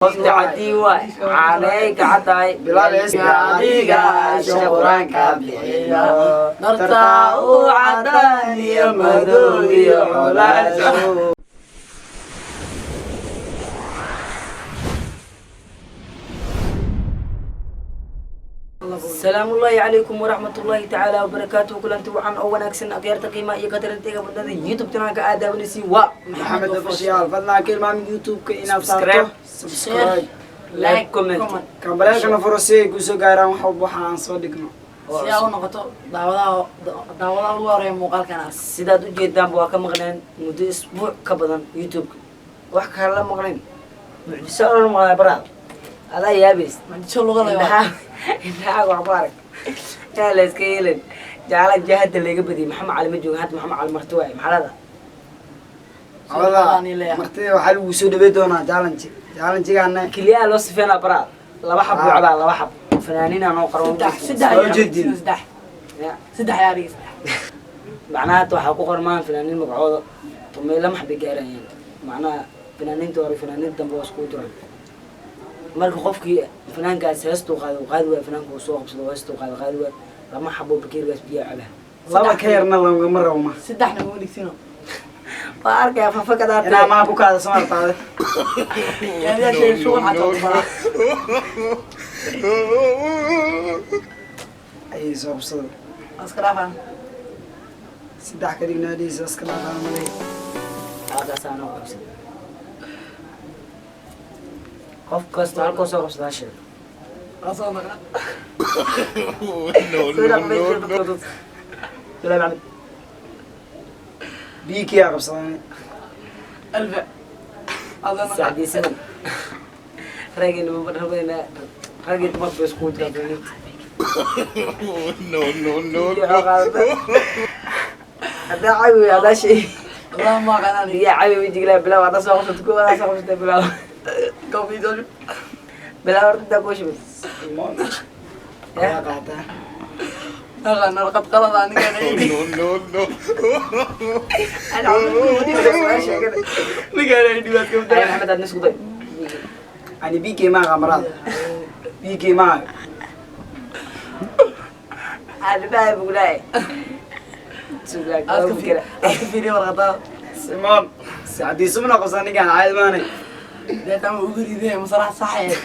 Qofta cadii waay caanay gacadaay. Adiga quraanka bixiyo. Dartaa u cadaan iyo madow iyo colaasho. Salaamullaahi calaykum waraxmatullaahi tacaala wabarakaatuhu. Kulanti wacan oo wanaagsan, akhyaarta qiimaha iyo qadarinteega badnada YouTube channelka aad daawanaysiin waa Maxamed Official. Fadlan ka ilmaamin YouTube-ka inaad Subscribe, saarto subscribe, like, comment, kambaleelkana furo si ay kusoo gaaraan wax walba waxa aan soo dhigno. Si aa u noqoto daawadaha daawadaha ugu horeeya muuqaalkan arka. Sidaad u jeedaanba, waa ka maqneen muddo isbuuc ka badan YouTube-ka. Wax kale la maqnayn, mucjiso oran maqnaa baraad adaa yaabays. Mucjiso luqada. Indhaha indhaha wax ku arag yaa la iska yeelin. Jaala jahada laga badiyay. Maxamed Cali ma jooga hadda. Maxamed Cali marti waaye, maxalada. Calada martida waxaa lagu soo dhawey doonaa challenge challenge-gaana. Keliyaha loo sifeynaa baraad, laba xab buu cabaa, laba xab fanaaniina noo qaran. Saddex, saddex. Soo jeedin. Saddex. Ya. Saddex yaa dhigi, saddex. Macnaha hadda waxaa ku qormaan fanaaniin magacooda tumay lama xabay gaarayaan. Macnaha fanaaniinta hore, fanaaniinta dambe waa iskugu jiraan. Marka qofkii fanaankaas heestuu qaado uu qaadi waayo, fanaanka uu soo qabsado heestuu qaado qaadi waayo, lama xabo bakeerigaas biyaa cabaa. Laba ka yarna lagama rabo ma. Saddexna ma dhigtino. Waa arkaya fafakadaate. Inaa maa ku kaada samartaade. Yaadaashay shughul xataa u baraa. Ayay soo qabsada. Iska dhaafaan. Saddex ka dhignaa dhiisa iska dhaafaan malay. Halkaasaa noo qabsada. Qof kasta halkoo soo qabsadaa sheeg. Waa soo naqaa. No, no, no, no. Bilaab, Maxamed. Biikiyaa qabsadaan. Alfa adana. Sacdii siman ragina rabeyna, ragii dumarka bay iskugu jiraan fanaaniinta. No, no, no, Biyo no. qaadata. Haddaa cabi, haddaa shay. Allah ma aqaanaan. Biyaa cabi wejigla bilaab. Haddaa soo qabsato kuwa, haddaa soo qabsatay bilaab. Kofido. Bilaab horta intaa kuu shubay. Ayaa qaataa. Aqaan warqad qalad aniga. No, no, no. Ninkaan ay dhibaat ka Ay, Maxamed, aad nisku day. Ani BK maaqa maraad BK maaqa. Aadbaha buglaay. Aad ka fiiriya warqadaa. Simon sacdii sumna qabsan ninkaan caadi maanay. Deetama ugu ridee masalax sax ee.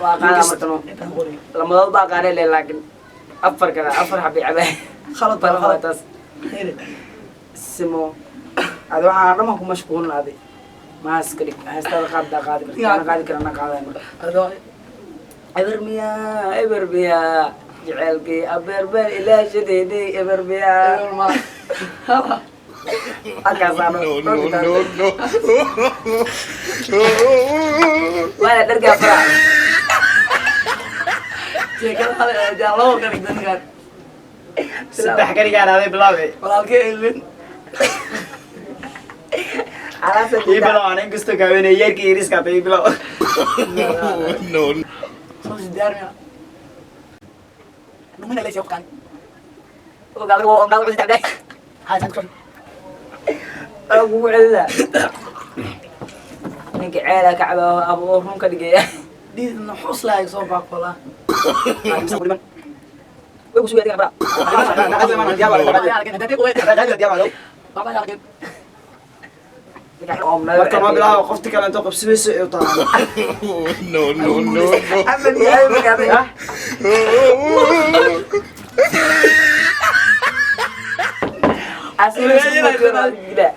Waa qaada martano. Intaan qori. Lamadood baa qaanay le, laakiin afar kale afar xabi cabaa. Khalad baa Bal khalad. taas. Heri. Simo adi waxaa dhaman ku mashquulin adi maaska dhig heestada qaaddaa qaadi karta ana qaadi kara ana qaadaya marka. Adoo. Eber miyaa, eber miyaa jaceylkii abeerbeer ilaashadeedey, eber miyaa. Ma Halkaasaano. No, no, no, no. Waana dhargaa fara. Jeekada hal jaaloo ka dhigta ninkaan. Saddex ka dhigaan aday bilaabe. Walaalkee ilin. Alaasa. Ii bilow ana inkastoo kaawenay yeerkii yariiska hata ii bilow. No. Soo si diyaar miya dhumina leysay qofkaan. Kugu celina ninka ceelaa ka cabaa ama oo run ka dhigaya. Dhiidna xus lahay soo baaqolaa. Way ku sugaya adiga bara. Marka noo bilaabo qofti kale intoo qabsamayso ee u taala. No, no, no, no. Axmed yahay markaas. Asiga.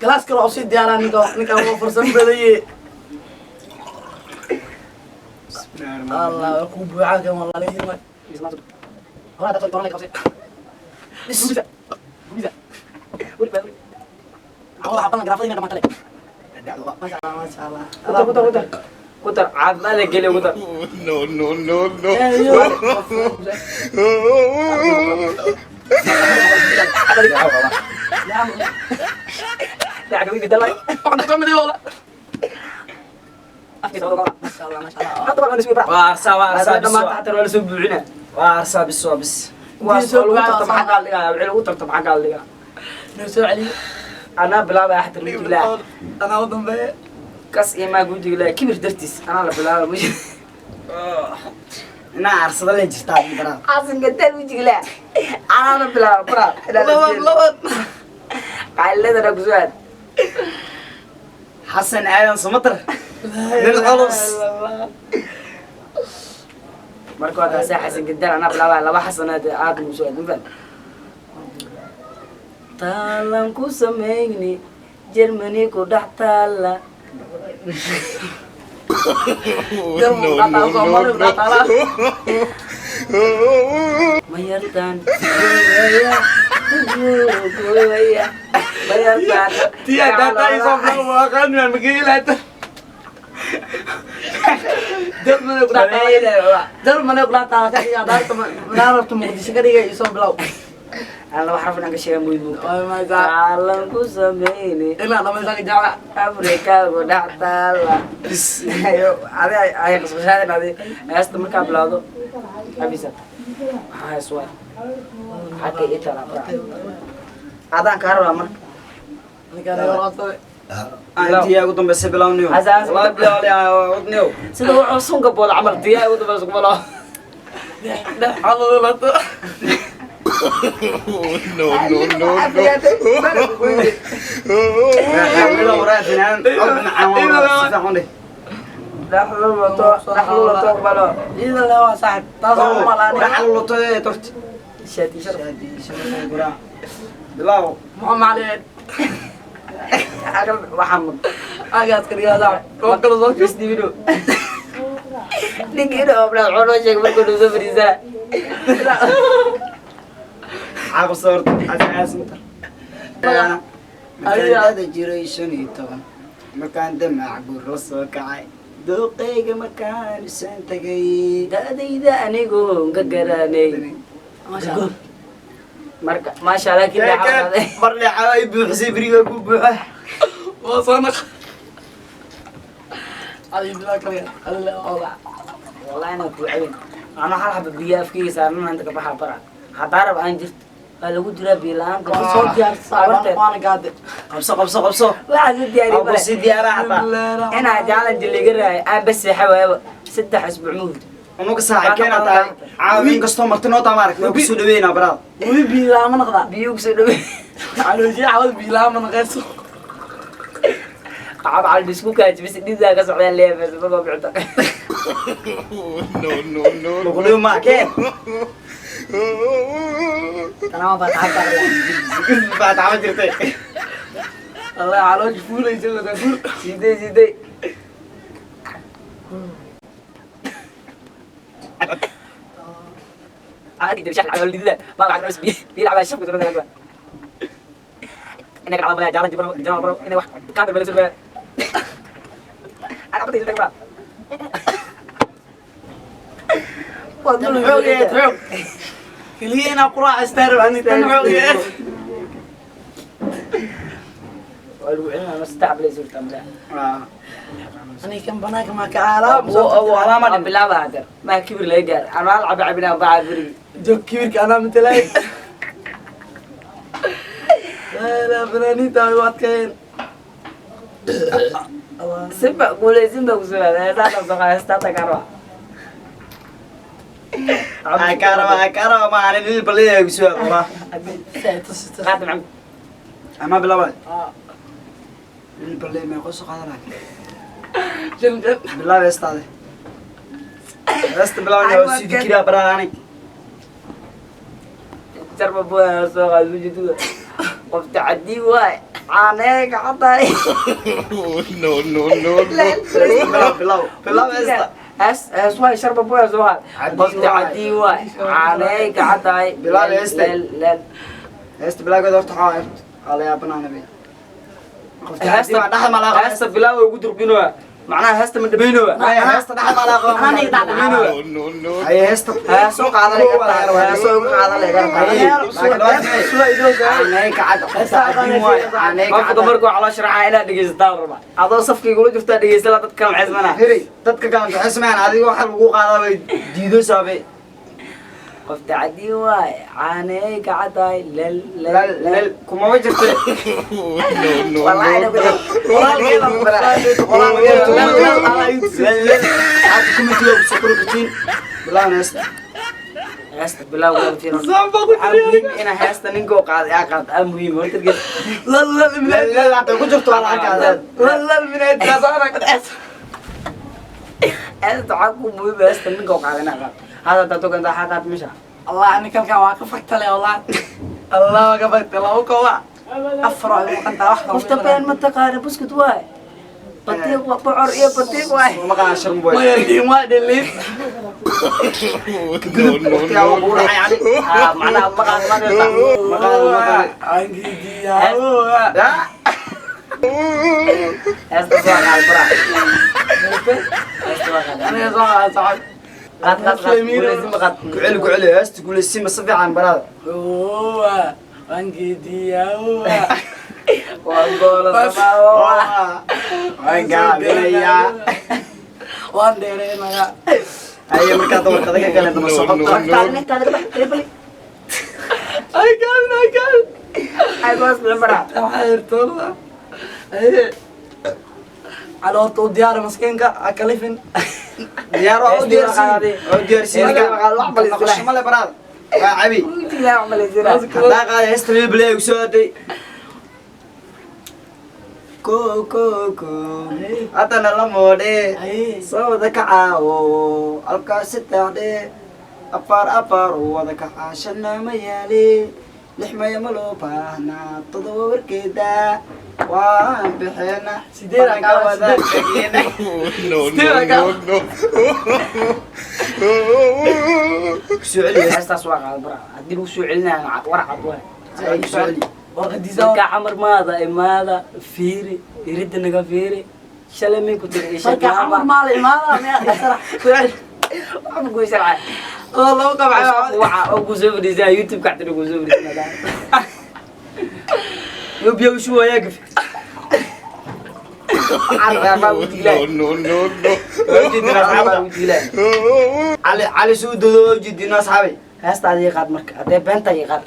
Galaas kale oo sii diyaaraa ninka ninka waa farsamo badaye. Allah waa ku buuxaa kan walaalahi ma hora dadka toban qabsay. Gubisa gubisa waxa badan garaafada inay dhamaatay. Masha Allah, masha Allah. Kutar, kutar, kutar, kutar, caafimaad geli, kutar. No, no, no, no. Masha Allah, masha Allah. Waa arsaa, waa arsaa bis. Dhamaanta xataa waa lasoo buuxina. Waa arsaa bis, waa bis. Kuwaas oo lagu tartamo xaggaa la dhigaa, wixii lagu tartamo xaggaa la dhigaa. Noo soo celiyo. Anaa bilaabaya xataa bilaa. Anaa u dambeeya. Kas iyo maa guujiga laa kibir dartiis anaa la bilaaba mush. Inaa arsada la jirtaa baraad. Xasan Gantaal wejiga laa anaa la bilaaba baraad. Laba laba. Qaaladana ku soo aad. Xasan Aadan Samatar, nin culus. Marka waa kaasaa Xasan Gantaal anaa bilaabaya laba xasanaad aad ugu soo aad mafahant. Taalan ku samayni Germany ku dhex taala. No, no, no, no. Ma yartaan gooya, ma yartaan. Tiya data isoo bilaw waa qaan mageelaata. Jarmane ku dhaxtaala. Jarmane ku dhaxtaala ka dhiga daarta daarta Muqdisho ka dhiga isoo bilaw. Aan laba xaraf inaan ka sheegan mooy moogta. Oh my God. Taalan ku samayni Ilaa dhamaysaa ka jecla. Afrika ku dhex taala. Ayo, adi ay qasqashaadeen adi heesta markaa bilowdo abisa maxaa hees waay xagga ii tala adaan kaa rabaa marka. Ninkaan ayaa qabsaday. Intii ugu dambeysay bilawniyo. Xasan. Wallahi bilaw wadniyo. Sida wuxuu sunka booda camal diyaa ugu dambaysa kuma lao. Dhex xalulato. No, no, no, no. Bilaw waraa finaan cod macaan waa si fiican u dheh. Dhaxlulato dhaxlulato balo. Ida le waa saaxib. Taas oo malaani. Dhaxal luto ee torti. Shaati sharaf. Shaadi sharaf guraa bilaw. Muxuu macalin. Aqal waxaa mud. Agaas ka dhigaa saaxib. Oo kala soo Bis dibido. Ninkii inuu obnaa wuxuu noo sheegay markuu noo soo fadhiisanaa. Maxaa qabsada horta Xasan Aadan Samatar? Markaan da'da jiray 15, markaan damac guur la soo kacay dooqeyga, markaan isan tagay. Da'dayda anigoo ka garanay. Masha Allah. Marka maasha Allah kii dhaxal. Mar leexaa ay buuxisay beriga ku buuxa. Waa soo naq. Adi bilaa kale. Alla ola. Wallahi inaan ku cabin. Anaa hal xaba biyo afkeyga saarnana inta ka baxaa bara. Haddaa rab aan jirto waa lagu jiraa biyo la'aanta. Waa soo diyaarsan waana gaade. Qabso qabso qabso. Waxaa soo diyaariyay Aan male. ku sii diyaaraa xataa. Inaa challenge liga raayay aan bas seexa waayaba 3 isbuuc ma hurdo. Unuga saaxiibkeena tahay caawa, inkastoo marti noo taa maaragtay waa kusoo dhaweynaa baraad. Weli biilaa ma naqdaa. Biyo kusoo dhawey. Calooshiya cawad biilaa ma naqayso. Qacab cal isku kaajibis dhidaa ka socdaa leeyahay markoo bixito. No, no, no. Luqliyo maa keen. Tanaa baa taxabta. Baa tacba jirtay. Allah caloosh fuulaysa wada fuul. Sidee sidee. عادي درشح العمل اللي ما بعد بس بيلعب على الشبكه ولا انك على جالنج برو جالنج برو انه واحد كامل بلا سلبه انا بدي لك. Tan xoogeed xoog. Keliya inaa ku raacaystaa rabaa tan xoogeed. والوعين ما استعب لي زرت ام لا. Aniga kan banaanka maa ka caalaa. ما بلعب هذا ما كبر لا يقال انا العب عبنا بعد بري. Joog kibirka anaa matalay. La fanaaniinta way u adkeeyeen. سبع قولي سبع قولي هذا هذا هذا كاروا. Kaa raba ma aanin lil balliya igu soo wallah. قادم عم. Ama bilaabay lil balliya meeqo soo qaadanaa? Shan shan. Bilaab heestaade, heesta bilaabna waa sii fikiraa baraad ani. jarba buuda soo qaad wujududa qof tacadii waay caanee gacantay. No, no, no, no. Bilaab bilaab bilaab heesta. Hees hees waay sharba buuda soo qaad. Cadii qof waay. tacadii waay caanee gacantay. Bilaab heesta. Leel. Heesta bilaabkeeda horta waxaa horta waa la yaabanaa nabi qof tacadii waa dhaxal ma laa. Heesta bilaab ugu durqinooya macnaha heesta ma dhamaynowa. Maya, heesta dhaxal ma laa. Dhamaynowa. No, no, no. Haye heesta Heesoo qaadan laga rabaa, heesoo uga qaadan laga rabaa. Caanee kacad qof tacadii waay caanee qofka kacad. Markuu caloosh raaca inaad dhegeysataa la rabaa adoo safkii kula jirtaa dhegeysa la dadka maxay Heri dadka kale maxay sameeyaan? Adiga waxa lagu qaadaa bay diido saabe. Qofta cadii waay, caaney ka cadaay, lal lal lal. Kumaba jirte. No, no, Wallahi no, na no. Qoraalkeeda ku baraa. Qoraalkeeda lal lal ala igu. Lal lal. Aad kumitiga ku soo qori kartiin. Bilaawna heesta. Heesta bilowga fiiran. Saan baa ku Waxaa jira. muhiim inaa heesta ninkoo qaaday aa qaad aa muhiim horta geed. Lal lal Lal minaad. lal hataa ku jirto waa la arkaa. Lal lal minaad taasana ka dhaas. Heesta waxaa ku muhiim heesta ninkoo qaaday inaa qaad. Hada hadaa toganta waxaa qaad meesha. Allah ani kalkan waa ka fagtale wallah. Allah waa ka fagtale laba kooba. Afar waa igu qantaa wax. Qofta been ma taqaana buskut waay. Batiiq waa bocor iyo batiiq waay. Ma qaadan sharm boy. Ma yardiin waa dhalin. No, no, Waqtigaa no, waa kugu no. dhacay Ali. Haa, macnaha ma qaad ma qaad. Ma qaadan, ma qaadan. Angidiyaa. Ah! Heesta soo qaad bara. Heesta waa qaad. Aniga soo qaad saaxiib. Qaad qaad qaad. Guuleysi ma qaad. Ku celi, ku celi heesta guulaysiima si fiican baraada. Angidiyaa. Waa goola samaa. Waan gaabinayaa. Waan dheereynayaa. Haye markaa dabarkada ka galeen dama No, soo no, qabta. no. Ay gaabin ay gaabin. Ay goos la bara. Waxaa irtoorda. Aye. Cali horta u diyaari maskiinka ha kalifin. Diyaar waa u diyaarsiin. Waa u diyaarsiin. Heesta waa qaad, wax bal Noqosho male baraada. Waa cabi. Wejigaa wax malaysina. Haddaa qaaday heesta lil bilay ugu soo aaday. Ko ko ko. Haddana la moodhe. Aye. Soo wada kacaawo. Halkaa saddex dhe. Afar afar wada kacaa. Shanna ma yaali. Lix maya ma loo baahnaa. Todoba warkeeda. Waan bixina. Sideed Badanka aa wada sideed. tagina. No, no, no, no. Ku soo celi heesta. Heestaas waa qaad bara. Haddii lagu soo celinayo war cad waay. Ku soo celi. Warqadiisa. Markaa camar maada imaada fiiri iridda naga fiiri shalay min ku tiri isha Marka camar maala imaada miyaa isarax. Waxba ku sharcay. Oo laba qabcay. Waxa oo ku soo fadhiisaa YouTube ka xadii ku soo fadhiisaa. Yo biyo u shubayaa gaf. Waxaan rabaa wejigaa. No, no, no, no. Waxaan rabaa wejigaa. Cali cali suu doodo waa ujeedino asxaabay. Heesta ii qaad marka hadee beenta ii qaad.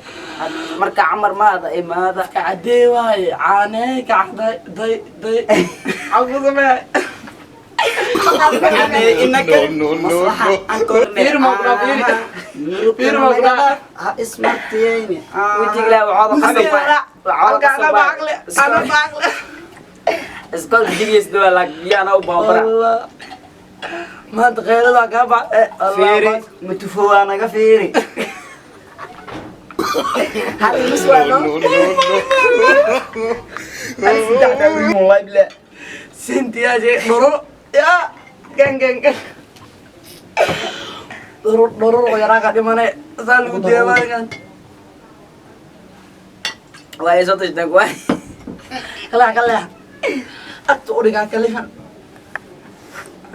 Marka camar maada imaada Cadee waaye caanee kacday day day. Cagu samee. Inaka No, no, no, no. Fiir ma ku dhaaf, fiir. Fiir ma ku dhaaf. Ha ismartiyeyni. wejigaa waxooda qasab waay. Waxooda Halka qasab ana waay. baaqle ana baaqle. Iskool jigeys dawaa laakiin biyo anaa u baahan bara. Allah. Maanta kheyrada kaa bax. Fiiri matufo waa naga fiiri. Hal mis waa No, no. no, no, no. Saddex daa wallahi bilaa. Sintiyaa jee dhoror yaa gan gan gan. Dhoror dhoror oo yaraa ka dhimane saa lagu deebaankan. Waa ay soo tashteen kuwa. Kaleex kaleex. Agta u dhigaa kalifan.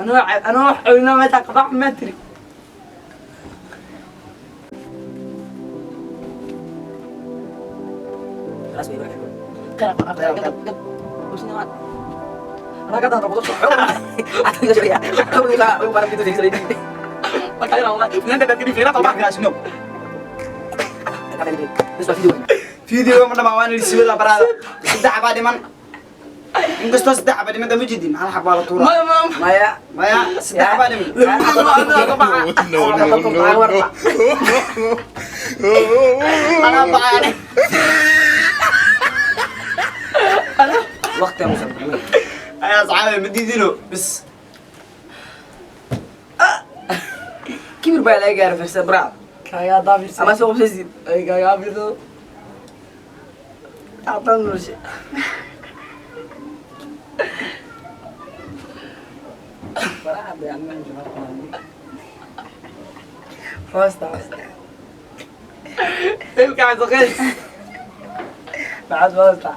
Anoo anoo xawina meesha ka bax ma tiri. Khalaas way wax. Qara qara qara qara. Ragada noqdo soo. Video ma dhamaan waan ilsibada baraada. Saddex baa dhiman. Inkastoo saddex baa dhiman dama jidin hal xab baa la tuuraa. Maya. Maya saddex baa dhiman. No, no, no, no. Anaa bacaan. Waqti aan usoo Ayaa asxaabay ma diidino bis. Kibir baa laga gaaray firsa bra. Ama soo qabsaysid. Aqdan nushe. Hoosta hoosta. Maxaad hoosta.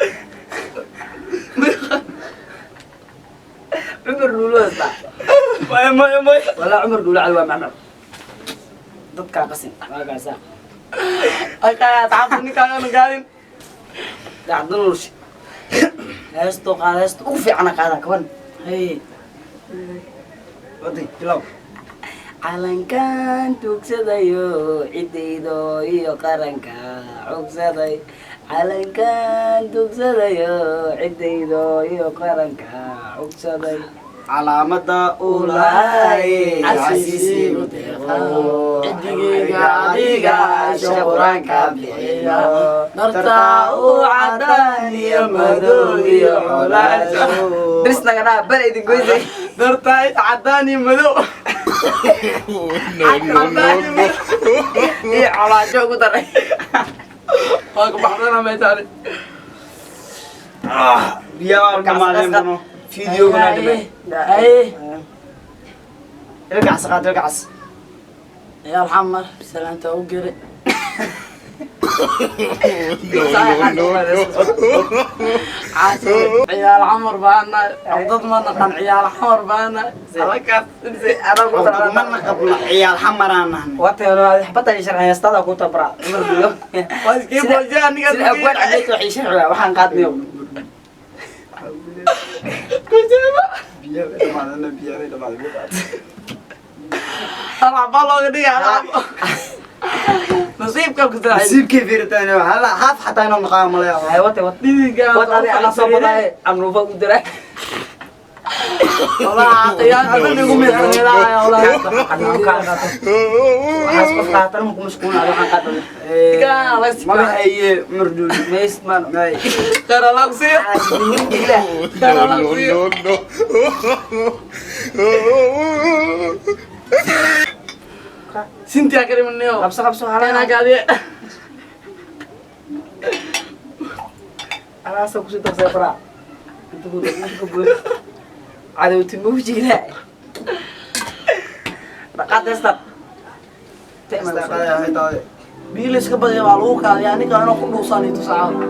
Cumar dhuulo hoosta. Maya maya maya. Walaa cumar dhuulo cali waa macmac. Dadkaa qasin waa gaasaa. Dacdo nushe. Heesto qaada heesto ugu fiicana qaada kaban. Waday bilow. Calankan tugsadayo ciddaydo iyo qaranka cugsaday, calankan tugsadayo ciddaydo iyo qaranka cugsaday. Calaamada uu lahay casiisigu deeqo. Cidigayga adiga isha qur-aanka bixiyo. Dartaa uu cadaan iyo madow iyo colaasho. Dris naga dhaa bal idin goysay. Dartaa cadaan iyo madow. No, no, no, no. Iyo colaajo ugu daray. Waa ka baxdana meeshaan. Biyaa dhamaadeen bano fideogana dhimay. Haye. Ilkacas qaad, ilkacas. Ciyaal Xamar salaanta u gere. No, no, no. Ciyaal Xamar baana dad ma naqan, ciyaal Xamar baana halkaas. Mana qabno, ciyaal Xamaraan nahna. Wata xabada sharci heestada ku tabra Cumar Biyo. Waa iskii boojaa aniga. Sida abwaan cadeys waxay sharci waxaan qaadnayo. Biyaa dhamaadeen, biyaa dhamaadeen. Hal xabaa looga dhigay, hal xabo nasiibka ku saaxiib. Nasiibkii fiiritaan hala haaf xataa inuu naqaan malaya. Hay wata wata. Dhidiga. Wata adi ala soo baday amrufa u diray. Walaa qiyaas dhan igu miirsanaydaa walaa. Waxaas qof qaatan ma ku mashquulnaado, waxaan qaatan. Magaxaye Murdul. Meys man. Khayr Allah ku siiyo. No, no, no, no. Sintiyaa ka dhimaneo. Qabso, qabso. Keenaa. Hala. Kaadiye. Alaasa kusii darsay fara inta ku inta ku buux cadowtimo wajiga dhaqaad heesta. Biyo la iska badiya waa lagu kaadiyaa, ninka inuu ku dhuusaan iyo tusaacada.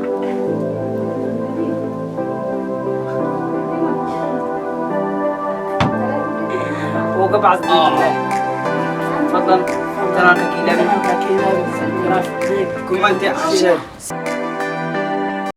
Wuu ka baxsan. Fadlan channelka kiilaabin. Channelka ka ilaawin, subscribe. Comment, share.